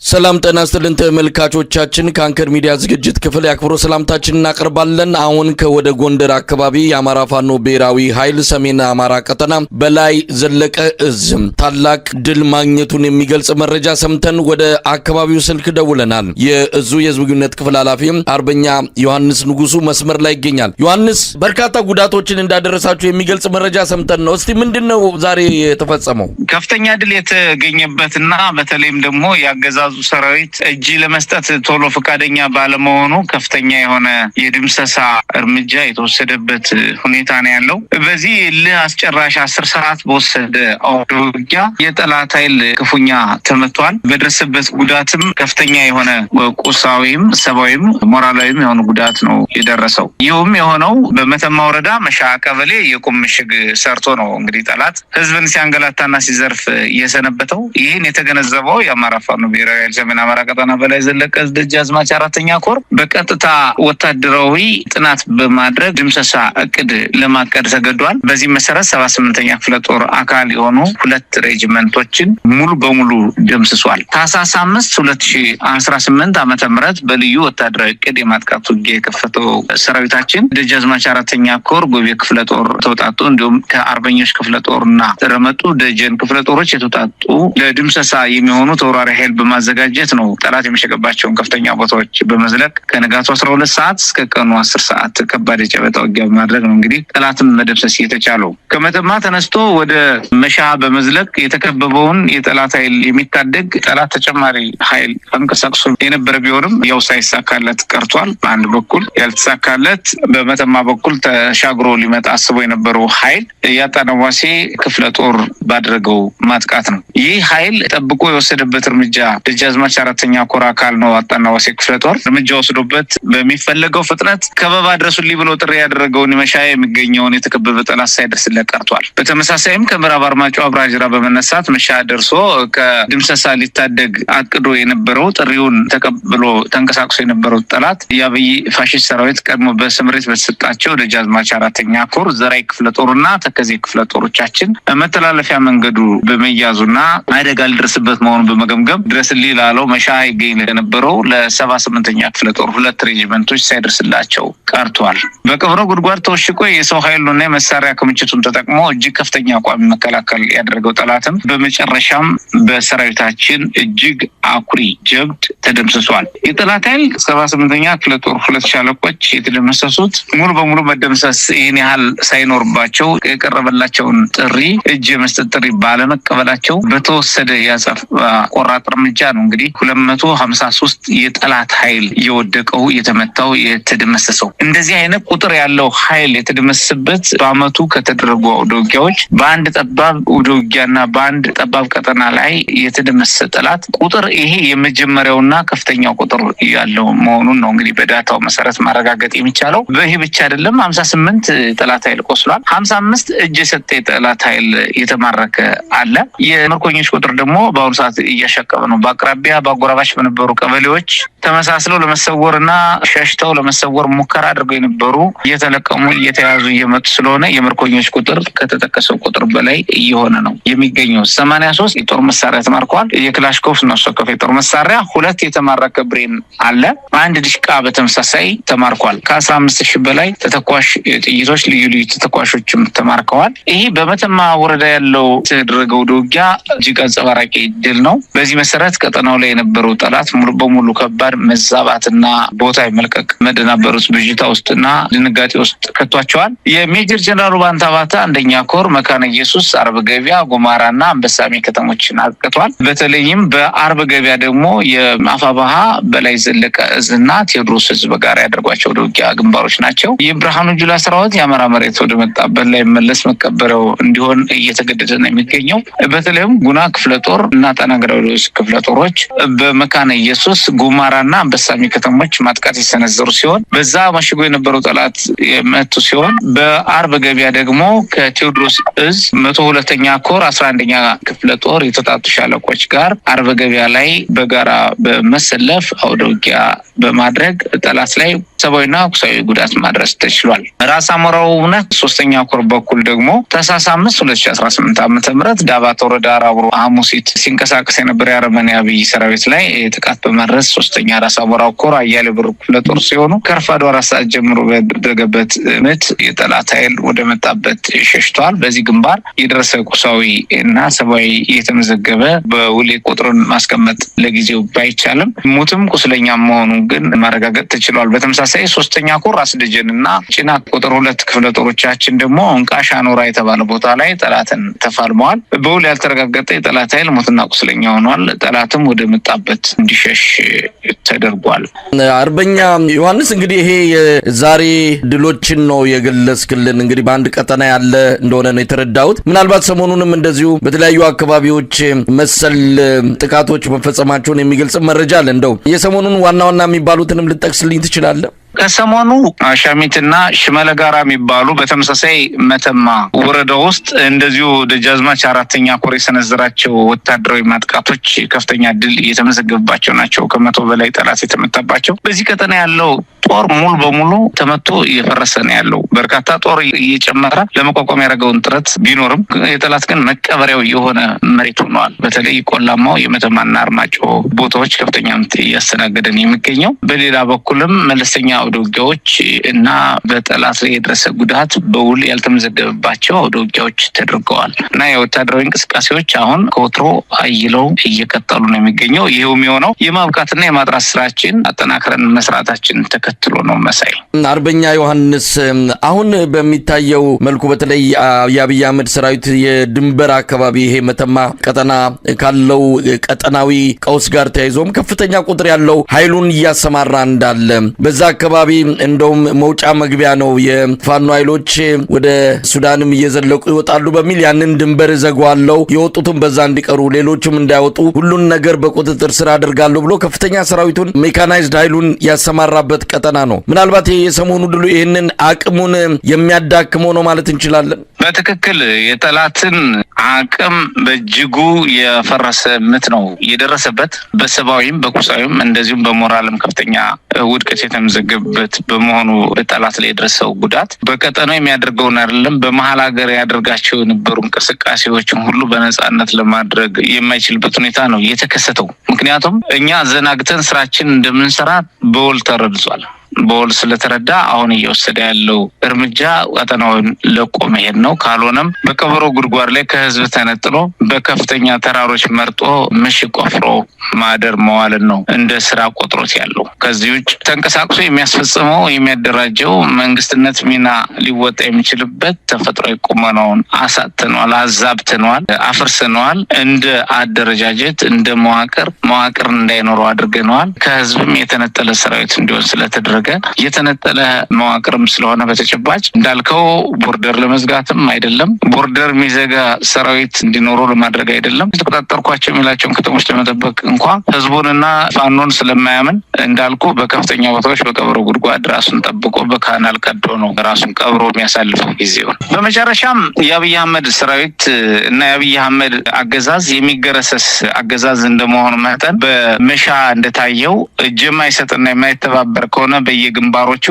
ሰላም ጤና ይስጥልን ተመልካቾቻችን፣ ከአንከር ሚዲያ ዝግጅት ክፍል የአክብሮት ሰላምታችን እናቀርባለን። አሁን ከወደ ጎንደር አካባቢ የአማራ ፋኖ ብሔራዊ ኃይል ሰሜን አማራ ቀጠና በላይ ዘለቀ እዝ ታላቅ ድል ማግኘቱን የሚገልጽ መረጃ ሰምተን ወደ አካባቢው ስልክ ደውለናል። የእዙ የህዝብ ግንኙነት ክፍል ኃላፊ አርበኛ ዮሐንስ ንጉሱ መስመር ላይ ይገኛል። ዮሐንስ፣ በርካታ ጉዳቶችን እንዳደረሳችሁ የሚገልጽ መረጃ ሰምተን ነው። እስቲ ምንድን ነው ዛሬ የተፈጸመው? ከፍተኛ ድል የተገኘበትና በተለይም ደግሞ ያገዛዙ ሰራዊት እጅ ለመስጠት ቶሎ ፈቃደኛ ባለመሆኑ ከፍተኛ የሆነ የድምሰሳ እርምጃ የተወሰደበት ሁኔታ ነው ያለው። በዚህ እልህ አስጨራሽ 10 ሰዓት በወሰደ አውደ ውጊያ የጠላት ኃይል ክፉኛ ተመቷል። በደረሰበት ጉዳትም ከፍተኛ የሆነ ቁሳዊም፣ ሰብአዊም፣ ሞራላዊም የሆነ ጉዳት ነው የደረሰው። ይህም የሆነው በመተማ ወረዳ መሻ ቀበሌ የቁም ምሽግ ሰርቶ ነው እንግዲህ ጠላት ህዝብን ሲያንገላታና ሲዘርፍ እየሰነበተው። ይህን የተገነዘበው የአማራ ፋኖ ብሔራዊ ኃይል ሰሜን አማራ ቀጠና በላይ ዘለቀ ደጃዝማች 4ኛ ኮር በቀጥታ ወታደራዊ ጥናት በማድረግ ድምሰሳ እቅድ ለማቀድ ተገዷል። በዚህ መሰረት 78ኛ ክፍለ ጦር አካል የሆኑ 2 ሬጅመንቶችን ሙሉ በሙሉ ደምስሷል። ታህሳስ 5 2018 ዓመተ ምህረት በልዩ ወታደራዊ እቅድ የማጥቃት ውጊያ የከፈተው ሰራዊታችን ደጃዝማች 4ኛ ኮር ጎቤ ክፍለ ጦር ተውጣጡ፣ እንዲሁም ከአርበኞች ክፍለ ጦርና ረመጡ ደጀን ክፍለ ጦሮች የተውጣጡ ለድምሰሳ የሚሆኑ ተወራሪ ኃይል በማዘጋጀት ነው ጠላት የመሸገባቸውን ከፍተኛ ቦታዎች በመዝለቅ ከንጋቱ 12 ሰዓት እስከ ቀኑ 10 ሰዓት ከባድ የጨበጣ ውጊያ በማድረግ ነው እንግዲህ ጠላትን መደምሰስ የተቻለው። ከመተማ ተነስቶ ወደ መሻ በመዝለቅ የተከበበውን የጠላት ኃይል የሚታደግ ጠላት ተጨማሪ ኃይል አንቀሳቅሶ የነበረ ቢሆንም ያው ሳይሳካለት ቀርቷል። በአንድ በኩል ያልተሳካለት በመተማ በኩል ተሻግሮ ሊመጣ አስቦ የነበረው ኃይል ያጣነዋሴ ክፍለ ጦር ባደረገው ማጥቃት ነው። ይህ ኃይል ጠብቆ የወሰደበት እርምጃ ደጃዝማች 4ኛ ኮር አካል ነው አጣናዋሴ ክፍለ ጦር እርምጃ ወስዶበት በሚፈለገው ፍጥነት ከበባ ድረሱልኝ ብሎ ጥሪ ያደረገውን መሻ የሚገኘውን የተከበበ ጠላት ሳይደርስለት ቀርቷል። በተመሳሳይም ከምዕራብ አርማጭሆ አብራጅራ በመነሳት መሻ ደርሶ ከድምሰሳ ሊታደግ አቅዶ የነበረው ጥሪውን ተቀብሎ ተንቀሳቅሶ የነበረው ጠላት የአብይ ፋሽስት ሰራዊት ቀድሞ በስምሪት በተሰጣቸው ደጃዝማች 4ኛ ኮር ዘራይ ክፍለ ጦርና ተከዜ ክፍለ ጦሮቻችን መተላለፊያ መንገዱ በመያዙና አደጋ ሊደርስበት መሆኑን በመገምገም ድረስልኝ ላለው መሻ ይገኝ ለነበረው ለ78ኛ ክፍለ ጦር 2 ሬጅመንቶች ሳይደርስላቸው ቀርቷል። በቀብሮ ጉድጓድ ተወሽቆ የሰው ኃይሉና የመሳሪያ ክምችቱን ተጠቅሞ እጅግ ከፍተኛ ቋሚ መከላከል ያደረገው ጠላትም በመጨረሻም በሰራዊታችን እጅግ አኩሪ ጀብድ ተደምስሷል። የጠላት ኃይል 78ኛ ክፍለ ጦር 2 ሻለቆች የተደመሰሱት ሙሉ በሙሉ መደምሰስ ይህን ያህል ሳይኖርባቸው የቀረበላቸውን ጥሪ እጅ የመስጠት ጥሪ ባለመቀበላቸው በተወሰደ የአጸፋ ቆራጥ እርምጃ ነው እንግዲህ 253 የጠላት ኃይል የወደቀው፣ የተመታው፣ የተደመሰሰው። እንደዚህ አይነት ቁጥር ያለው ኃይል የተደመሰሰበት በአመቱ ከተደረጉ አውደ ውጊያዎች በአንድ ጠባብ አውደ ውጊያና በአንድ ጠባብ ቀጠና ላይ የተደመሰሰ ጠላት ቁጥር ይሄ የመጀመሪያውና ከፍተኛው ቁጥር ያለው መሆኑን ነው እንግዲህ በዳታው መሰረት ማረጋገጥ የሚቻለው። በይሄ ብቻ አይደለም፣ 58 ጠላት ኃይል ቆስሏል። 55 እጅ የሰጠ የጠላት ኃይል የተማረከ አለ። የምርኮኞች ቁጥር ደግሞ በአሁኑ ሰዓት እያሻቀበ ነው። በአቅራቢያ በአጎራባች በነበሩ ቀበሌዎች ተመሳስለው ለመሰወርና ሸሽተው ለመሰወር ሙከራ አድርገው የነበሩ እየተለቀሙ እየተያዙ እየመጡ ስለሆነ የምርኮኞች ቁጥር ከተጠቀሰው ቁጥር በላይ እየሆነ ነው የሚገኘው። 83 የጦር መሳሪያ ተማርከዋል። የክላሽኮቭ ነፍስ ወከፍ የጦር መሳሪያ፣ 2 የተማረከ ብሬን አለ። 1 ድሽቃ በተመሳሳይ ተማርኳል። ከ15,000 በላይ ተተኳሽ ጥይቶች፣ ልዩ ልዩ ተተኳሾችም ተማርከዋል። ይሄ በመተማ ወረዳ ያለው የተደረገው ውጊያ እጅግ አንጸባራቂ ድል ነው። በዚህ መሰረት ቀጠናው ላይ የነበረው ጠላት ሙሉ በሙሉ ከባድ መዛባትና ቦታ የመልቀቅ መደናበር ውስጥ፣ ብዥታ ውስጥና ድንጋጤ ውስጥ ከቷቸዋል። የሜጀር ጀነራል ውባንተ አባተ 1ኛ ኮር መካነ ኢየሱስ፣ አርብ ገበያ፣ ጎማራና አንበሳሜ ከተሞችን አጥቅቷል። በተለይም በአርብ ገበያ ደግሞ የአፋባሃ በላይ ዘለቀ እዝና ቴዎድሮስ እዝ በጋራ ያደርጓቸው ውጊያ ግንባሮች ናቸው። የብርሃኑ ጁላ ሰራዊት የአማራ መሬት ወደ መጣበት ላይ መለስ መቀበሪያው እንዲሆን እየተገደደ ነው የሚገኘው። በተለይም ጉና ክፍለ ጦር እና ጣና ገላውዴዎስ ክፍለ ጦሮች በመካነ ኢየሱስ፣ ጉማራና አንበሳሜ ከተሞች ማጥቃት የሰነዘሩ ሲሆን በዛ መሽጎ የነበረው ጠላት የመቱ ሲሆን፣ በአርብ ገበያ ደግሞ ከቴዎድሮስ እዝ 102ኛ ኮር 11ኛ ክፍለ ጦር የተውጣጡ ሻለቆች ጋር አርብ ገበያ ላይ በጋራ በመሰለፍ አውደ ውጊያ በማድረግ ጠላት ላይ ሰብአዊና ቁሳዊ ጉዳት ማድረስ ተችሏል። ራስ አሞራው ውብነህ ሶስተኛ ኮር በኩል ደግሞ ታህሳስ 5 2018 ዓ.ም ዳባት ወረዳ አራብሮ ሐሙሲት ሲንቀሳቀስ የነበረ የአረመኔ አብይ ሰራዊት ላይ ጥቃት በማድረስ ሶስተኛ ራስ አሞራው ኮር አያሌው ብሩ ክፍለ ጦር ሲሆኑ ከረፋዱ 4 ሰዓት ጀምሮ በተደረገበት ምት የጠላት ኃይል ወደ መጣበት ሸሽቷል። በዚህ ግንባር የደረሰ ቁሳዊ እና ሰብአዊ የተመዘገበ በውል ቁጥሩን ማስቀመጥ ለጊዜው ባይቻልም ሙትም ቁስለኛ መሆኑ ግን ማረጋገጥ ተችሏል። በተመሳሳይ ሶስተኛ ኮር ራስ ደጀን እና ጭና ቁጥር 2 ክፍለ ጦሮቻችን ደግሞ እንቃሽ አኖራ የተባለ ቦታ ላይ ጠላትን ተፋልመዋል። በውል ያልተረጋገጠ የጠላት ኃይል ሞትና ቁስለኛ ሆኗል። ጠላትም ወደ መጣበት እንዲሸሽ ተደርጓል። አርበኛ ዮሐንስ፣ እንግዲህ ይሄ የዛሬ ድሎችን ነው የገለጽክልን። እንግዲህ በአንድ ቀጠና ያለ እንደሆነ ነው የተረዳሁት። ምናልባት ሰሞኑንም እንደዚሁ በተለያዩ አካባቢዎች መሰል ጥቃቶች መፈጸማቸውን የሚገልጽ መረጃ አለ። እንደው የሰሞኑን ዋና ዋና የሚባሉትንም ልጠቅስልኝ ትችላለህ? ከሰሞኑ አሻሚትና ሽመለ ጋራ የሚባሉ በተመሳሳይ መተማ ወረዳ ውስጥ እንደዚሁ ደጃዝማች አራተኛ ኮር የሰነዘራቸው ወታደራዊ ማጥቃቶች ከፍተኛ ድል እየተመዘገበባቸው ናቸው። ከ100 በላይ ጠላት የተመታባቸው። በዚህ ቀጠና ያለው ጦር ሙሉ በሙሉ ተመቶ እየፈረሰ ነው ያለው። በርካታ ጦር እየጨመረ ለመቋቋም ያደረገውን ጥረት ቢኖርም የጠላት ግን መቀበሪያው የሆነ መሬት ሆነዋል። በተለይ ቆላማው የመተማና አርማጭሆ ቦታዎች ከፍተኛ ምት እያስተናገደ ነው የሚገኘው። በሌላ በኩልም መለስተኛ አውደ ውጊያዎች እና በጠላት ላይ የደረሰ ጉዳት በውል ያልተመዘገበባቸው አውደ ውጊያዎች ተደርገዋል እና የወታደራዊ እንቅስቃሴዎች አሁን ከወትሮ አይለው እየቀጠሉ ነው የሚገኘው። ይህም የሆነው የማብቃትና የማጥራት ስራችን አጠናክረን መስራታችን ተከትሎ ነው። መሳይ፣ አርበኛ ዮሐንስ፣ አሁን በሚታየው መልኩ በተለይ የአብይ አህመድ ሰራዊት የድንበር አካባቢ ይሄ መተማ ቀጠና ካለው ቀጠናዊ ቀውስ ጋር ተያይዞም ከፍተኛ ቁጥር ያለው ኃይሉን እያሰማራ እንዳለ፣ በዛ አካባቢ እንደውም መውጫ መግቢያ ነው፣ የፋኖ ኃይሎች ወደ ሱዳንም እየዘለቁ ይወጣሉ በሚል ያንን ድንበር እዘጋዋለሁ፣ የወጡትም በዛ እንዲቀሩ ሌሎችም እንዳይወጡ ሁሉን ነገር በቁጥጥር ስር አድርጋለሁ ብሎ ከፍተኛ ሰራዊቱን ሜካናይዝድ ኃይሉን ያሰማራበት ቀጠና ነው። ምናልባት ይሄ የሰሞኑ ድሉ ይህንን አቅሙን የሚያዳክመው ነው ማለት እንችላለን። በትክክል የጠላትን አቅም በእጅጉ የፈረሰ ምት ነው የደረሰበት። በሰብአዊም በቁሳዊም እንደዚሁም በሞራልም ከፍተኛ ውድቀት የተመዘገበበት በመሆኑ በጠላት ላይ የደረሰው ጉዳት በቀጠናው የሚያደርገውን አይደለም፣ በመሀል ሀገር ያደርጋቸው የነበሩ እንቅስቃሴዎችን ሁሉ በነጻነት ለማድረግ የማይችልበት ሁኔታ ነው የተከሰተው። ምክንያቱም እኛ ዘናግተን ስራችን እንደምንሰራ በውል ተረድቷል። በውል ስለተረዳ አሁን እየወሰደ ያለው እርምጃ ቀጠናውን ለቆ መሄድ ነው። ካልሆነም በቀበሮ ጉድጓድ ላይ ከህዝብ ተነጥሎ በከፍተኛ ተራሮች መርጦ ምሽግ ቆፍሮ ማደር መዋልን ነው እንደ ስራ ቆጥሮት ያለው። ከዚህ ውጭ ተንቀሳቅሶ የሚያስፈጽመው የሚያደራጀው መንግስትነት ሚና ሊወጣ የሚችልበት ተፈጥሯዊ ቁመናውን አሳጥተነዋል፣ አዛብተነዋል፣ አፍርሰነዋል። እንደ አደረጃጀት እንደ መዋቅር መዋቅር እንዳይኖረው አድርገነዋል። ከህዝብም የተነጠለ ሰራዊት እንዲሆን ስለተደረገ የተነጠለ መዋቅርም ስለሆነ በተጨባጭ እንዳልከው border ለመዝጋትም አይደለም፣ border የሚዘጋ ሰራዊት እንዲኖሩ ለማድረግ አይደለም፣ የተቆጣጠርኳቸው የሚላቸውን ከተሞች ለመጠበቅ እንኳ ህዝቡንና ፋኖን ስለማያምን እንዳልኩ በከፍተኛ ቦታዎች በቀበሮ ጉድጓድ ራሱን ጠብቆ በ canal ቀዶ ነው ራሱን ቀብሮ የሚያሳልፈው ጊዜውን። በመጨረሻም የአብይ አህመድ ሰራዊት እና የአብይ አህመድ አገዛዝ የሚገረሰስ አገዛዝ እንደመሆኑ መጠን በመሻ እንደታየው እጅ የማይሰጥና የማይተባበር ከሆነ በየግንባሮቹ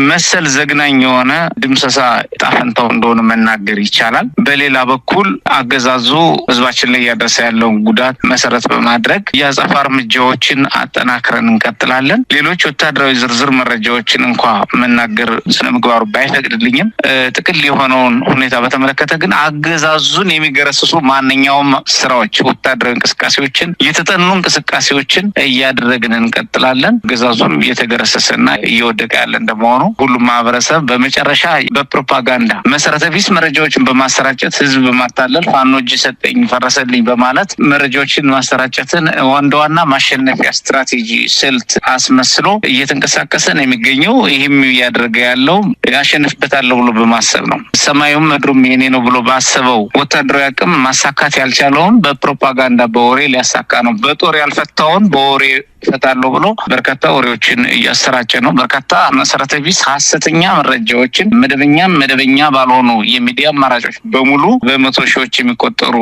መሰል ዘግናኝ የሆነ ድምሰሳ ጣፈንታው እንደሆነ መናገር ይቻላል። በሌላ በኩል አገዛዙ ህዝባችን ላይ እያደረሰ ያለውን ጉዳት መሰረት በማድረግ የአጸፋ እርምጃዎችን አጠናክረን እንቀጥላለን። ሌሎች ወታደራዊ ዝርዝር መረጃዎችን እንኳ መናገር ስነምግባሩ ባይፈቅድልኝም ጥቅል የሆነውን ሁኔታ በተመለከተ ግን አገዛዙን የሚገረስሱ ማንኛውም ስራዎች፣ ወታደራዊ እንቅስቃሴዎችን፣ የተጠኑ እንቅስቃሴዎችን እያደረግን እንቀጥላለን። አገዛዙም እየተገረሰሰና እየወደቀ ያለ እንደመሆኑ ሁሉም ማህበረሰብ በመጨረሻ በፕሮፓጋንዳ መሰረተ ቢስ መረጃዎችን በማሰራጨት ህዝብ በማታለል ፋኖ እጅ ሰጠኝ ፈረሰልኝ በማለት መረጃዎችን ማሰራጨትን እንደ ዋና ማሸነፊያ ስትራቴጂ ስልት አስመስሎ እየተንቀሳቀሰ ነው የሚገኘው። ይህም እያደረገ ያለው ያሸንፍበታለሁ ብሎ በማሰብ ነው። ሰማዩም ምድሩም የኔ ነው ብሎ ባሰበው ወታደራዊ አቅም ማሳካት ያልቻለውን በፕሮፓጋንዳ በወሬ ሊያሳካ ነው። በጦር ያልፈታውን በወሬ እፈታለሁ ብሎ በርካታ ወሬዎችን እያሰራጨ ነው። በርካታ መሰረተ ቢስ ሀሰተኛ መረጃዎችን መደበኛም መደበኛ ባልሆኑ የሚዲያ አማራጮች በሙሉ በመቶ ሺዎች የሚቆጠሩ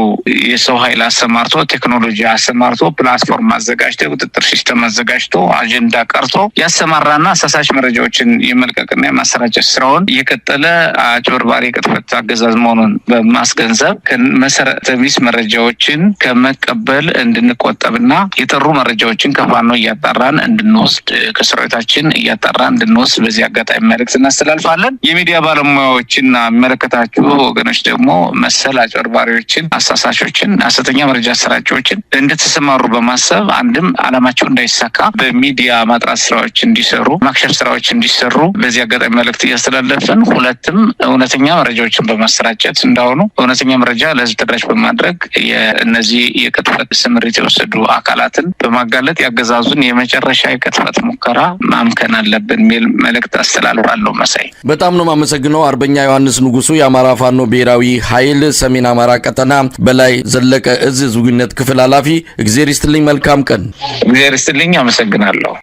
የሰው ኃይል አሰማርቶ፣ ቴክኖሎጂ አሰማርቶ፣ platform አዘጋጅቶ፣ የቁጥጥር system አዘጋጅቶ፣ አጀንዳ ቀርጾ ያሰማራና አሳሳች መረጃዎችን የመልቀቅና የማሰራጨት ስራውን የቀጠለ አጭበርባሪ የቅጥፈት አገዛዝ መሆኑን በማስገንዘብ መሰረተ ቢስ መረጃዎችን ከመቀበል እንድንቆጠብና የጠሩ መረጃዎችን ከፋኖ እያጣራን እንድንወስድ፣ ከሰራዊታችን እያጣራን እንድንወስድ በዚህ አጋጣሚ መልእክት እናስተላልፋለን። የሚዲያ ባለሙያዎችና የሚመለከታችሁ ወገኖች ደግሞ መሰል አጭበርባሪዎችን፣ አሳሳሾችን፣ ሀሰተኛ መረጃ አሰራቂዎችን እንደተሰማሩ በማሰብ አንድም አላማቸው እንዳይሳካ በሚዲያ ማጥራት ስራዎች እንዲሰሩ፣ ማክሸፍ ስራዎች እንዲሰሩ በዚህ አጋጣሚ መልእክት እያስተላለፍን፣ ሁለትም እውነተኛ መረጃዎችን በማሰራጨት እንዳሁኑ እውነተኛ መረጃ ለህዝብ ተደራሽ በማድረግ የእነዚህ የቅጥፈት ስምሪት የወሰዱ አካላትን በማጋለጥ ያገዛዙን የመጨረሻ የቅጥፈት ሙከራ ማምከን አለብን የሚል መልእክት አስተላልፋለሁ። መሳይ፣ በጣም ነው የማመሰግነው። አርበኛ ዮሐንስ ንጉሱ፣ የአማራ ፋኖ ብሔራዊ ኃይል ሰሜን አማራ ቀጠና በላይ ዘለቀ እዝ ዝግጁነት ክፍል ኃላፊ፣ እግዜር ይስጥልኝ። መልካም ቀን። እግዜር ይስጥልኝ። አመሰግናለሁ።